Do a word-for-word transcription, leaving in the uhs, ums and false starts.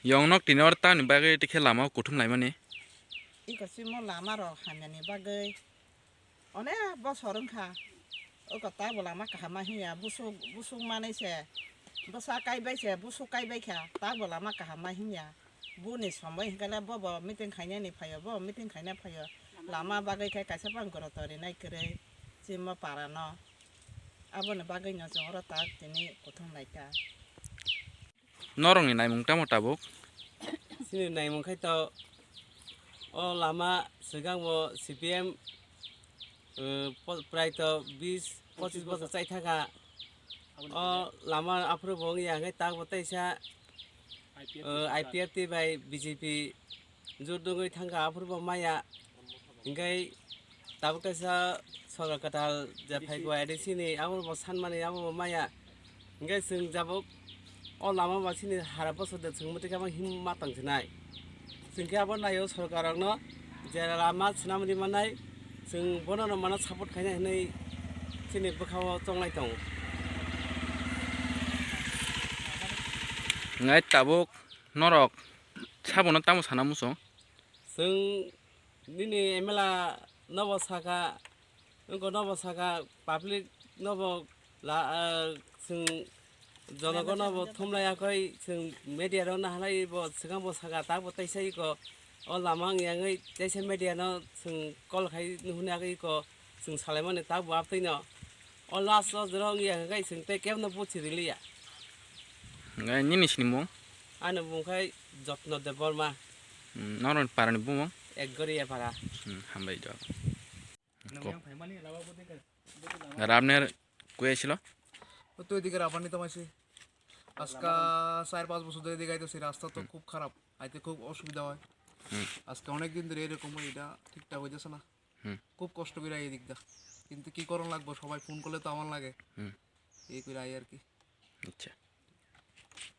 Yong nok tini or tamni bagwi tikhe lama o kuthum laimani? Iko simo lama rok hamyani bagwi onek bosor wngkha. Oko tabo lama kaham ma hinya, busuk, busuk manwi se, bwsa kaibai se, busuk kaibai kha, tabo lama kaham ma hinya. Boni somoi hinkhe le bobo meeting khainani phaio, bo meeting khaina phaio. Lama bagwi khe kaisa bang goro torinai kwrwi chimo para no. Aboni bagwi no chwng oro tak tini kuthum lai kha. Norokni naimung tamo tabuk? Chini naimung khai to o lama swkang bo C P M, eh, po-, prai to bis pochis bosor chai thaka. O lama aphuru bo wngya hwnkhe tak bo teisa, eh, I P F T bai B J P jut wngwi thangkha, aphuru bo maya. Hinkhe tabuk kaisa sorkar kwtal je phai bo A D C ni, abo bo sanmani, abo bo maya. Hinkhe chwng jabuk o lama ba chini hara bosor de chwng mwtwi khe him ma tong sinai. Chwng khe abo naio sorkar rokno je lama swnam ri manai, chwng bono no mano support khainai hinwi chini bwkhao chonglai tongo. Ngai tabuk norok sabono tamo sana muchung? Chwng nini M L A nobo saka, wngkha nobo saka, public nobo la, ah, chwng jonogo nobo thumlai yakoi, chwng media rok nahalai bo swkang bo saka, tak bo teisa iko o lama wng yangwi teisa media no chwng call khai hwnwi iko chwng salaimani, tak bo abtwi no. O last o jora wngya hwnkhe chwng tei kebono buchi riliya. Hwnkhe nini sinimung? Ani bumung khai Jotno Debbarma. Hmm, norokni parani bumung? Ekgoriya para. Hmm, hambai do. Ko. Rabner koi asilo? O to edike Rabani to maisi. Aska char panch bochor dhori edike aitesi, rasta to khub kharap, aite khub osubidha hoy. Hmm. Aske onek din dhori erokom hoy, eta thik thak hoitese na. Hmm. খুব কষ্ট করে এই দিকটা, কিন্তু কি করণ লাগবো, সবাই ফোন করলে তো আমার লাগে। Hmm. এই করে আই আর কি। Acha.